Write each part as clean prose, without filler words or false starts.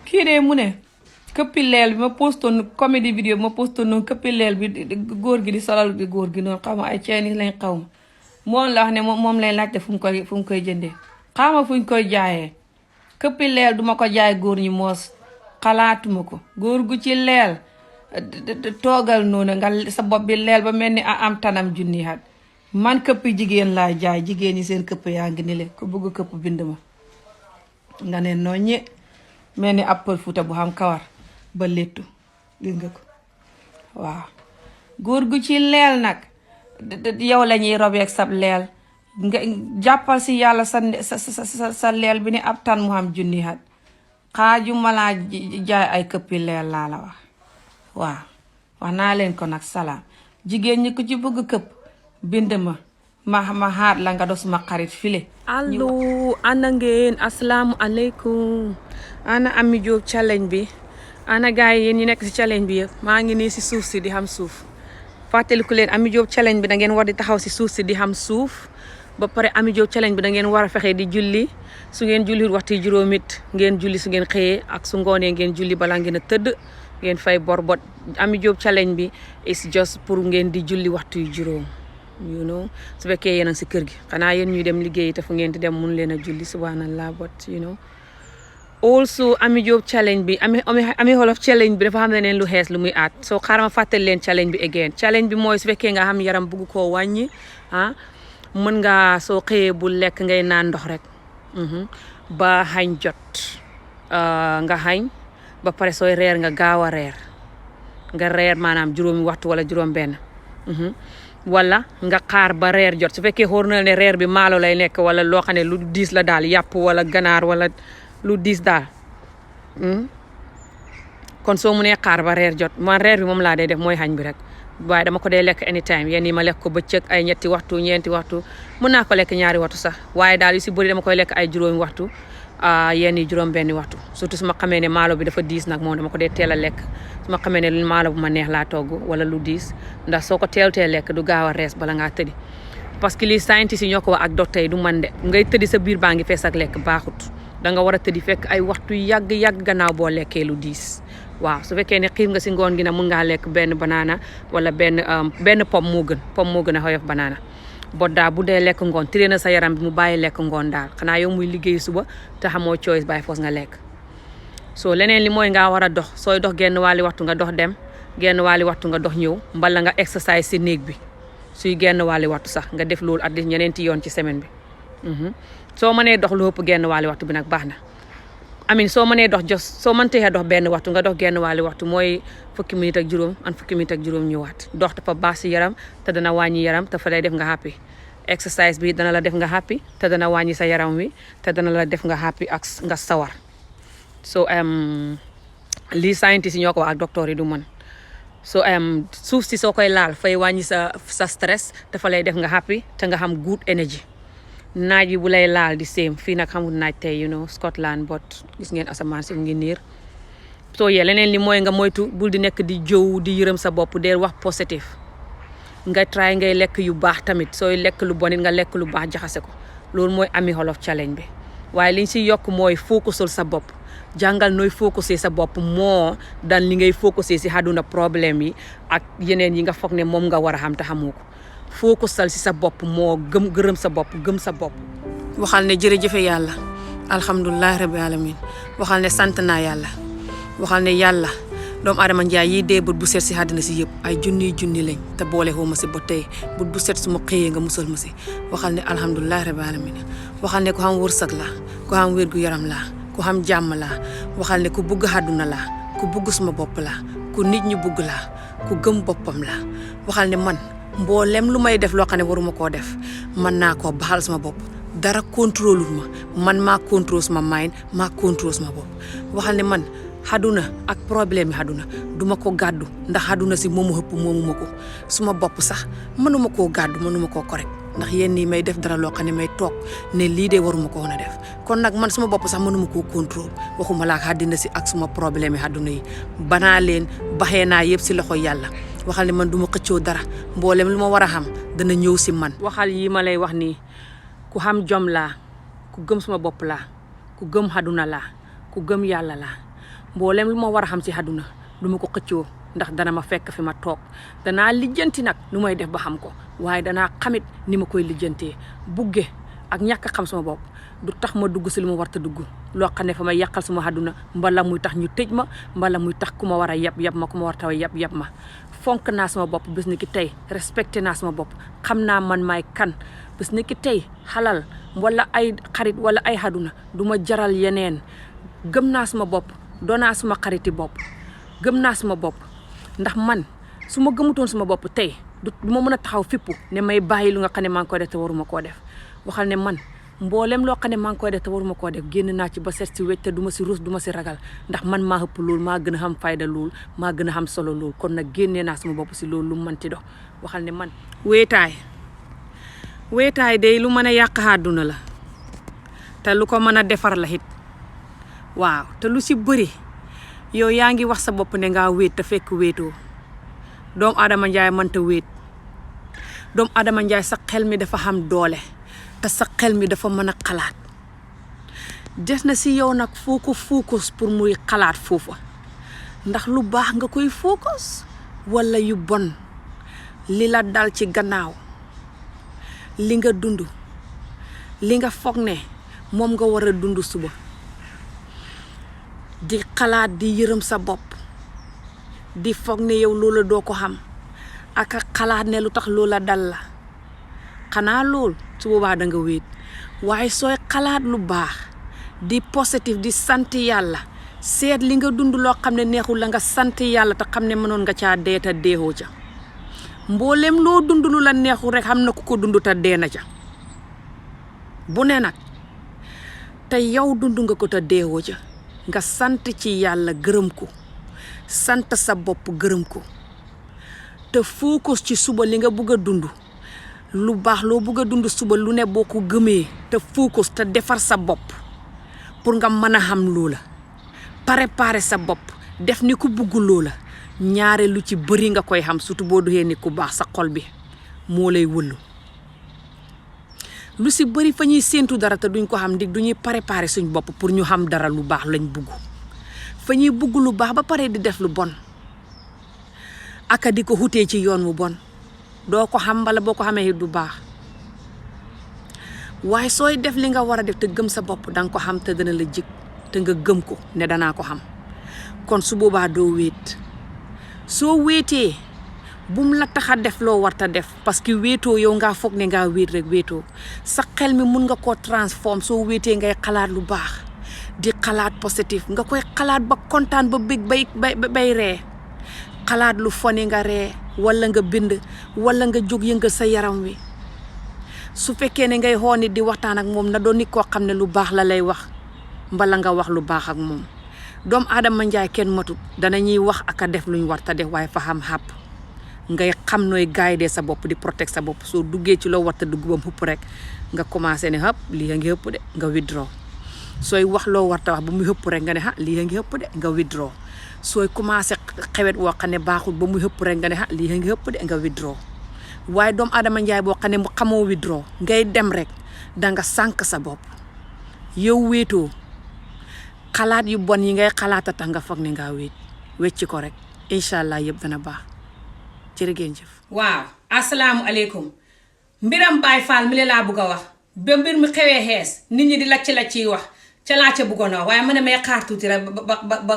kii de mu ne këppi leel bi ma postoon comédie vidéo bi ma postoon noonu këppi leel bi góor gi di solal bi góor gi noonu xaw ma ay Chinese lañ xaw ma moom la wax ne moom lay laajte fu mu koy jëndee xaw ma fuñ koy jaayee këppi leel duma ko jaay góor ñi moos xalaatuma ko góor gu ci leel toogal noonu nga sa bopp bi leel ba mel ni am tanam junni at man këppi jigéen laa jaay jigéen ñi seen këpp yaa ngi ni le ku bëgg këpp bind ma nga ne noññe mel ni ab pël Fuuta bu xam kawar ba léttu gis nga ko waaw góor gu ci leel nag yow la ñuy robeeg sab leel nga jàppal si yàlla sa leel bi ni ab tan mu xam junni at xaaju ma laa jaay ay këppi leel laa la wax waaw wax naa leen ko nag salaam jigéen ñi ko ci bëgg këpp bind ma xaat la nga dos ma xarit file allo ana ngeen asalaamu aleykum ana Ami Jobe challenge bi ana gars yi yéen ñi nekk si challenge bi yëpp maa ngi nii si suuf si di xam suuf fàttaliku leen Ami Jobe challenge bi da ngeen war di taxaw si suuf si di xam suuf ba pare Ami Jobe challenge bi da ngeen war a fexe di julli su ngeen julli waxtu juróomit ngeen julli su ngeen xëyee ak su ngoonee ngeen julli balaa ngeen a tëdd ngeen fay bor bot Ami Jobe challenge bi is just pour ngeen di julli waxtu yu juróom you know su fekkee yéen a si kër gi xanaa yéen ñuy dem liggéeyi te fu ngeen di dem mun leen a julli subhanallah but you know also Ami Jobe challenge bi Ami Wolof challenge bi dafa xam ne lu xees lu muy aat soo xaaral ma fàttali leen challenge bi again challenge bi mooy su fekkee nga xam yaram bugg koo wàññi mën nga soo xëyee bu lekk ngay naan ndox rek ba xañ jot nga xañ ba pare sooy reer nga gaaw a reer nga reer maanaam juróomi waxtu wala juróom benn wala nga xaar ba reer jot su fekkee xóor na ne reer bi maalo lay nekk wala loo xam ne lu diis la daal yàpp wala ganaar wala lu diis daal kon soo munee xaar ba reer jot man reer bi moom laa dee def mooy xañ bi rek waaye dama ko dee lekk anytime yenn yi ma lekk ko bëccëg ay ñetti waxtu ñeenti waxtu mën naa ko lekk ñaari waxtu sax waaye daal yu si bëri dama koy lekk ay juróomi waxtu yenn yi juróom benni waxtu surtout su ma xamee ne maalo bi dafa diis nag moom dama ko dee teel a lekk su ma xamee ne maalo bu ma neex laa togg wala lu diis ndax soo ko teel lekk du gaaw a rees bala ngaa tëddi parce que lii scientifique yi ñoo ko wax ak docteur yi du man de ngay tëddi sa biir baa ngi fees ak lekk baaxut da nga war a tëddi fekk ay waxtu yàgg gannaaw boo lekkee lu diis waaw su fekkee ne xiif nga si ngoon gi nag mun ngaa lekk benn banana wala benn pomme moo gën a xoyof banana bot daa bu dee lekk ngoon tiré na sa yaram bi mu bàyyi lekk ngoon daal xanaa yow muy liggéey suba te xamoo choice bàyyi foos nga lekk soo leneen li mooy ngaa war a dox sooy dox genn wàlli waxtu nga dox dem genn wàlli waxtu nga dox ñëw mbala nga exercice si néeg bi suy genn wàlli waxtu sax nga def loolu at least ñeneenti yoon ci semaine bi soo mënee dox lu ëpp genn wàlli waxtu bi nag baax na soo mënee dox soo mëntee dox benn waxtu nga dox genn wàlli waxtu mooy fukki minute ak juróom ñëwaat dox dafa baax si yaram te dana wàññi yaram te fa lay def nga happy exercise bi dana la def nga happy te dana wàññi sa yaram wi te dana la def nga happy ak nga sawar so lii scientist yi ñoo ko wax ak docteur yi du mën so suuf si soo koy laal fay wàññi sa stress te fa lay def nga happy te nga xam good energy naaj yi bu lay laal di séem fii nag xamul naaj tey Scotland but gis ngeen asamaan si mu ngi niir soo yee leneen li mooy nga moytu bul di nekk di jëw di yërëm sa bopp dee wax positif nga try ngay lekk yu baax tamit sooy lekk lu bon it nga lekk lu baax jaxase ko loolu mooy Ami Wolof challenge bi waaye liñ si yokk mooy focusul sa bopp jàngal nooy focusé sa bopp moo dan li ngay focusé si àdduna problème yi ak yeneen yi nga foog ne moom nga war a xam te xamoo ko focusal si sa bopp moo gëm sa bopp waxal ne jërëjëfe yàlla alhamdulilah rabbil alamin waxal ne sant naa yàlla waxal ne yàlla doomu adama njaay yi dee bët bu set si àddina si yëpp ay junni lañ te boole xoo ma si ba tey bët bu set su ma xëyee nga musal ma si waxal ne alhamdulilah rabbil alamin waxal ne ku xam wërsëg la ku xam wér gu yaram la ku xam jàmm la waxal ne ku bugg àdduna la ku bugg suma bopp la ku nit ñi bugg la ku gëm boppam la waxal ne man mboolem lu may def loo xam ne waruma koo def man naa koo baxal sama bopp dara contrôle ma man maa contrôle sama mind maa contrôle sama bopp waxal ne man xaduna ak problème yi xaduna duma ko gàddu ndax xaduna si moomu xëpp moomu ma ko suma bopp sax mënuma koo gàddu mënuma koo correct ndax yéen nii may def dara loo xam ne may toog ne lii de waruma ko woon a def kon nag man suma bopp sax mënuma koo contrôle waxuma laa xaddina si ak suma problème yi xaduna yi banaa leen baxee naa yëpp si loxo yàlla waxal ne man duma xëccoo dara mboolem lu ma war a xam dana ñëw si man waxal yi ma lay wax nii ku xam jom laa ku gëm suma bopp laa ku gëm àdduna laa ku gëm yàlla laa mboolem lu ma war a xam ci àdduna du ma ko xëccoo ndax dana ma fekk fi ma toog danaa lijjanti nag nu may def ba xam ko waaye danaa xamit ni ma koy lijjantee bugge ak ñàkk a xam sama bopp du tax ma dugg si lu ma war ta dugg loo xam ne fa may yàqal sama àdduna mbala muy tax ñu tëj ma mbala muy tax ku ma war a yab ma ku ma war taw yab ma fonk naa sama bopp bés ni ki tey respecté naa sama bopp xam naa man maay kan bés ni ki tey xalal wala ay xarit wala ay àdduna du ma jaral yeneen gëm naa sama bopp doonaa sama xariti bopp gëm naa sama bopp ndax man su ma gëmutoon sama bopp tey du ma mën a taxaw fippu ne may bàyyi lu nga xam ne maa ngi koy def te waruma koo def waxal ne man mboolem loo xam ne maa ngi koy def te waruma koo def génn naa ci ba set si wecc te du ma si rus du ma si ragal ndax man maa ëpp loolu maa gën a xam fayda loolu maa gën a xam solo loolu kon nag génnee naa sama bopp si loolu lu mu mënti dox waxal ne man wéetaay day lu mën a yàq àdduna la te lu ko mën a defar la it waaw te lu si bëri yow yaa ngi wax sa bopp ne ngaa wéet te fekk wéetoo doomu Adama Njaay mënta wéet doomu Adama Njaay sa xel mi dafa xam doole te sa xel mi dafa mën a xalaat des na si yow nag foo ko focus pour muy xalaat foofa ndax lu baax nga koy focus walla yu bon li la dal ci gannaaw li nga dund li nga foog ne moom nga war a dund suba di xalaat di yërëm sa bopp di foog ne yow loola doo ko xam ak a xalaat ne lu tax loola dal la xanaa lool su boobaa da nga wéet waaye sooy xalaat lu baax di positif di sant yàlla seet li nga dund loo xam ne neexul la nga sant yàlla te xam ne mënoon nga caa dee te deexoo ca mboolem loo dund lu la neexul rek xam na ku ko dund te dee na ca bu ne nag te yow dund nga ko te deexoo ca nga sant ci yàlla gërëm ko sant sa bopp gërëm ko te focus ci suba li nga bëgg a dund lu baax loo bëgg a dund suba lu ne boo ko gëmee te focus te defar sa bopp pour nga mën a xam loola préparer sa bopp def ni ku bugg loola ñaare lu ci bëri nga koy xam surtout boo doxee ni ku baax sa xol bi moo lay wëllu lu si bëri fa ñuy séentu dara te duñ ko xam ndig duñuy préparer suñ bopp pour ñu xam dara lu baax lañ bugg fa ñuy bugg lu baax ba pare di def lu bon aka di ko xutee ci yoon wu bon doo ko xam bala boo ko xamee du baax waaye sooy def li nga war a def te gëm sa bopp danga ko xam te dana la jig te nga gëm ko ne danaa ko xam kon su boobaa doo wéet soo wéetee bum la tax a def loo warta def parce que wéetoo yow ngaa foog ne ngaa wéet rek wéetoo sa xel mi mun nga koo transforme soo wéetee ngay xalaat lu baax di xalaat positif nga koy xalaat ba kontaan ba bég bay ree xalaat lu foni nga ree walla nga bind walla nga jóg yëngal sa yaram wi su fekkee ne ngay xool nit di waxtaan ak moom na doon nit koo xam ne lu baax la lay wax mbala nga wax lu baax ak moom doomu Adama Njaay kenn matut danañuy wax ak a def luñ war ta def waaye fa xam xàpp ngay xam nooy guider sa bopp di protect sa bopp soo duggee ci loo war ta dugg ba mu xëpp rek nga commencé ne xëpp lii a ngi xëpp de nga withdraw sooy wax loo war ta wax ba muy xëpp rek nga ne lii a ngi xëpp de nga withdraw sooy commencé xewet woo xam ne baaxul ba muy xëpp rek nga ne lii a ngi xëpp de nga withdraw waaye doomu Adama Njaay boo xam ne mu xamoo withdraw ngay dem rek danga sànk sa bopp yow wéetoo xalaat yu bon yi ngay xalaata tax nga foog ne ngaa wéet wecci ko rek incha allah yëpp dana baax jërëgeen jëf. waaw asalaamualeykum mbiram Baay Faal mi laa bugg a wax ba mbir mi xewee xees nit ñi di lacc ciy wax ca laa ca buggoon a wax waaye ma ne may xaar tuuti rek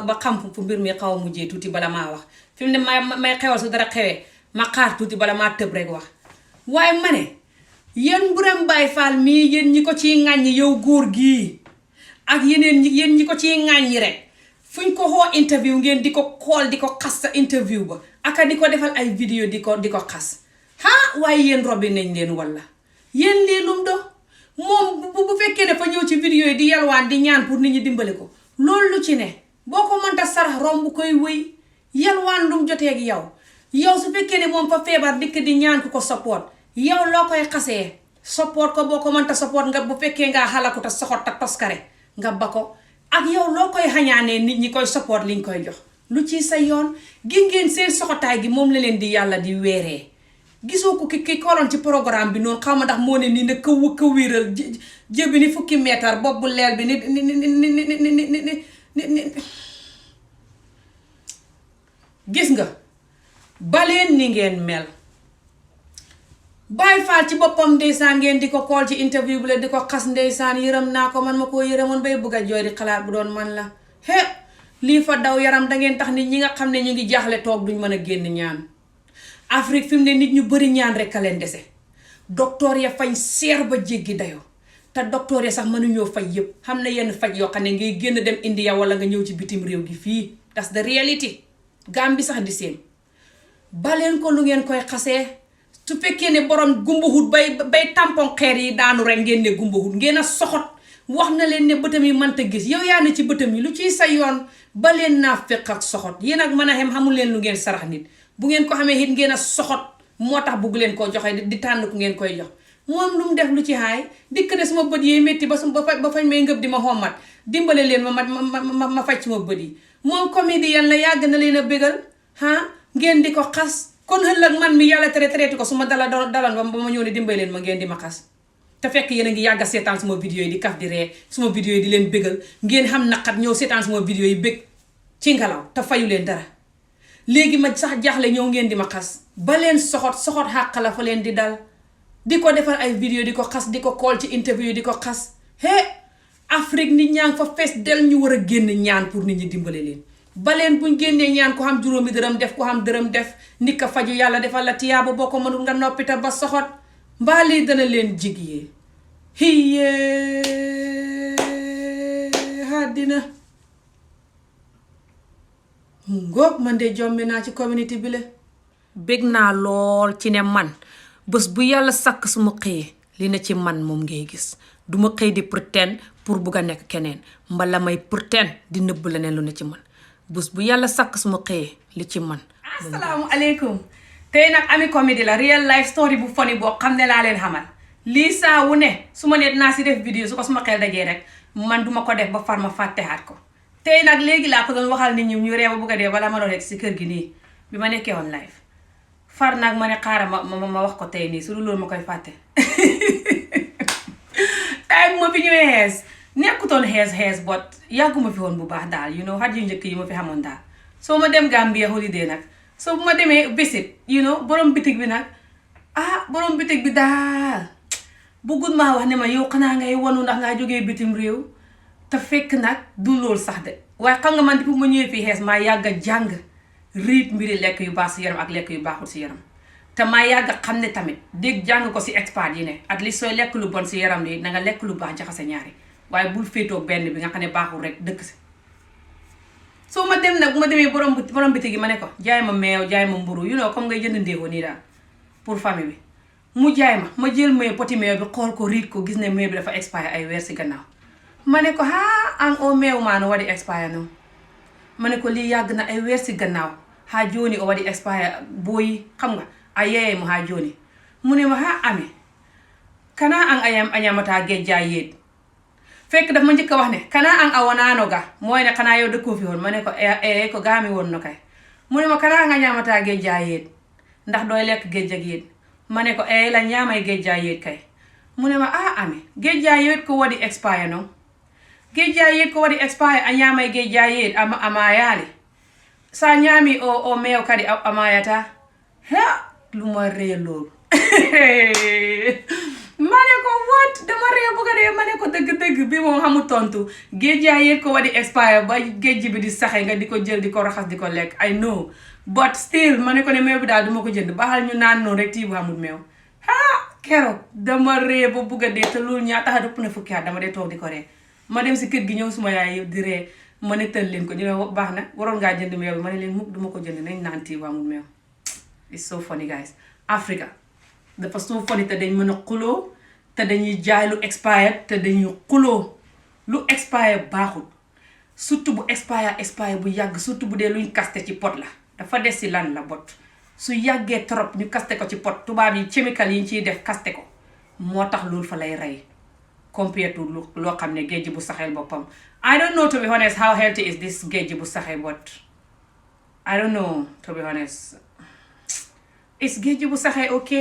ba xam fu mbir mi xaw a mujjee tuuti bala maa wax fi mu ne may xewal su dara xewee ma xaar tuuti bala maa tëb rek wax waaye ma ne yéen mbiram Baay Faal mii yéen ñi ko ciy ŋàññi yow góor gii ak yéen ñi ko ciy ŋàññi rek fuñ ko xoo interview ngeen di ko xool di ko xas sa interview ba aka di ko defal ay vidéo di ko xas waaye yéen robbi nañ leen walla yéen lii lum do moom bu fekkee ne fa ñëw ci vidéo yi di yalwaan di ñaan pour nit ñi dimbali ko loolu lu ci ne boo ko mënta sarax romb koy wëy yalwaan lum jotee ak yow su fekkee ne moom fa feebar dikk di ñaan ku ko support yow loo koy xasee support ko boo ko mënta support nga bu fekkee ngaa xalakuta soxot ta toskare nga ba ko ak yow loo koy xañaanee nit ñi koy support liñ koy jox lu ci sa yoon gi ngeen seen soxotaay gi moom la leen di yàlla di weeree gisoo ko ki koloon ci programme bi noonu xaw ma ndax moo ne nii ne këwiiral jëbi ni fukki meetar bopp bu leel bi ni gis nga baleen ni ngeen mel Baay Faal ci boppam ndeysaan ngeen di ko kool ci interview bi la di ko xas ndeysaan yërëm naa ko man ma koo yërëmoon bay bëgg a jooy di xalaat bu doon man la lii fa daw yaram dangeen tax nit ñi nga xam ne ñu ngi jaaxle toog duñ mën a génn ñaan Afrique fi mu ne nit ñu bari ñaan rek a leen dese docteur ya fañ seer ba jéggi dayoo te docteur ya sax mënuñoo faj yëpp xam na yenn faj yoo xam ne ngay génn dem India wala nga ñëw ci bitim réew gi fii that's the reality Gambie sax di seen baleen ko lu ngeen koy xasee su fekkee ne borom gumbuhut bay tampon xeer yi daanu rek ngeen ne gumbuhut ngeen a soxot wax na leen ne bëtam yi mënta gis yow yaa ne ci bëtam yi lu ciy sa yoon baleen naa fekk ak soxot yéen ak mën a xem xamul leen lu ngeen sarax nit bu ngeen ko xamee it ngeen a soxot moo tax bugg leen koo joxe di tànn ku ngeen koy jox moom lu mu def lu ci xaay dikk ne suma bët yi métti ba fañ may ngëb di ma xommat dimbale leen ma faj suma bët yi moom comédien la yàgg na leen a bégal ngeen di ko xas kon ëllëg man mi yàlla traité ko su ma dalan ba ma ñëw ne dimbale leen ma ngeen di ma xas te fekk yéen a ngi yàgg a seetaan suma vidéo yi di kaf di ree suma vidéo yi di leen bégal ngeen xam naqat ñëw seetaan suma vidéo yi bég ci ngelaw te fayu leen dara léegi ma sax jaaxle ñëw ngeen di ma xas ba leen soxot xàq la fa leen di dal di ko defal ay vidéo di ko xas di ko call ci interview di ko xas Afrique nit ñaa ngi fa fees del ñu war a génn ñaan pour nit ñi dimbale leen ba leen buñ génnee ñaan ko xam juróomi dërëm def ko xam dërëm def nit ka faju yàlla defal la tiyaaba boo ko mënul nga noppita ba soxot mbaa lii dana leen jigee àddina ngoog man de jommi naa ci community bi la bég naa lool ci ne man bés bu yàlla sàkk su ma xëyee li na ci man moom ngay gis du ma xëy di pretend pour bugg a nekk keneen mbala may pretend di nëbb leneen lu ne ci man bés bu yàlla sàkk su ma xëyee li ci man asalaamaaleykum tey nag ami comédie la real life story bu funny boo xam ne laa leen xamal lii saa wu ne su ma nee naa si def vidéo su ko suma xel dajee rek man duma ko def ba far ma fàttehaat ko tey nag léegi laa ko doon waxal nit ñi ñu reew bugg a dee balaa ma doon rek si kër gi nii bi ma nekkee woon live far nag ma ne xaaral ma wax ko tey nii su dul loolu ma koy fàtte time ma fi ñëwee xees nekkutoon xees bot yàgguma fi woon bu baax daal you know xat yu njëkk yi ma fi xamoon daal soo ma dem Gambia holiday nag soo bu ma demee visit you know borom bitig bi nag borom bitig bi daal bëggul maa wax ne ma yow xanaa ngay wanu ndax ngaa jógee bitim réew te fekk nag du loolu sax de waaye xam nga man depuis ma ñëwee fii xees maa yàgg a jàng riit mbiri lekk yu baax si yaram ak lekk yu baaxul si yaram te maa yàgg a xam ne tamit dégg jàng ko si expert yi ne at least sooy lekk lu bon si yaram bi na nga lekk lu baax jaxase ñaari waaye bul féetoo benn bi nga xam ne baaxul rek dëkk si soo ma dem nag bu ma demee borom biti gi ma ne ko jaay ma meew jaay ma mburu you know comme ngay jënd ndéewoo nii daal pour famille bi mu jaay ma jël meew poti meew bi xool ko riit ko gis ne meew bi dafa expire ay weer si gannaaw ma ne ko an o meew maano waɗi expire noonu ma ne ko lii yàgg na ay weer si gannaaw ha jooni o waɗi expire booyi xam nga a yeeyee mo ha jooni mu ne ma ami kana an a ñamata gejjaa yeet fekk daf ma njëkk a wax ne kana an a wonaano ga mooy ne xanaa yow dëkkoo fi woon ma ne ko ko gaami woon no kay mu ne ma kana an a ñamata gejjaa yeet ndax dooy lekk géej ak yéet ma ne ko la ñaamay gejjaa yeet kay mu ne ma ami gejjaa yeet ko waɗi expire noonu gejjaa yeet ko waɗi expire a ñaamay gejjaa yeet a maayaali sa ñaami o meew kadi a maayata lu ma ree loolu ma ne ko what dama ree bu ko dee ma ne ko dëgg-dëgg bi moom xamul tontu gejjaa yeet ko waɗi expire ba géej bi di saxe nga di ko jël di ko raxas di ko lekk I know but still ma ne ko ne meew bi daal duma ko jënd baaxal ñu naan noonu rek tii bu xamul meew keroog dama ree ba bugg a dee te loolu ñaa taxa dëpp na fukki at dama dee toog di ko ree ma dem si kër gi ñëw suma yaay yëpp di ree ma ne tël leen ko ñu ne baax na waroon ngaa jënd meew bi ma ne leen mukk duma ko jënd nañ naan tii bu xamul meew it's so funny guys Africa dafa so funny te dañ mën a xuloo te dañuy jaay lu expire te dañuy xuloo lu expire baaxul surtout bu expire bu yàgg surtout bu dee luñ kaste ci pot la dafa des si lan la bot su yàggee trop ñu kaste ko ci pot tubaab yi chemical yi ñu ciy def kaste ko moo tax loolu fa lay rey compared to loo xam ne géej bu saxeel boppam I don't know to be honest how healthy is this géej bu saxee but I don't know to be honest is géej bu saxee ok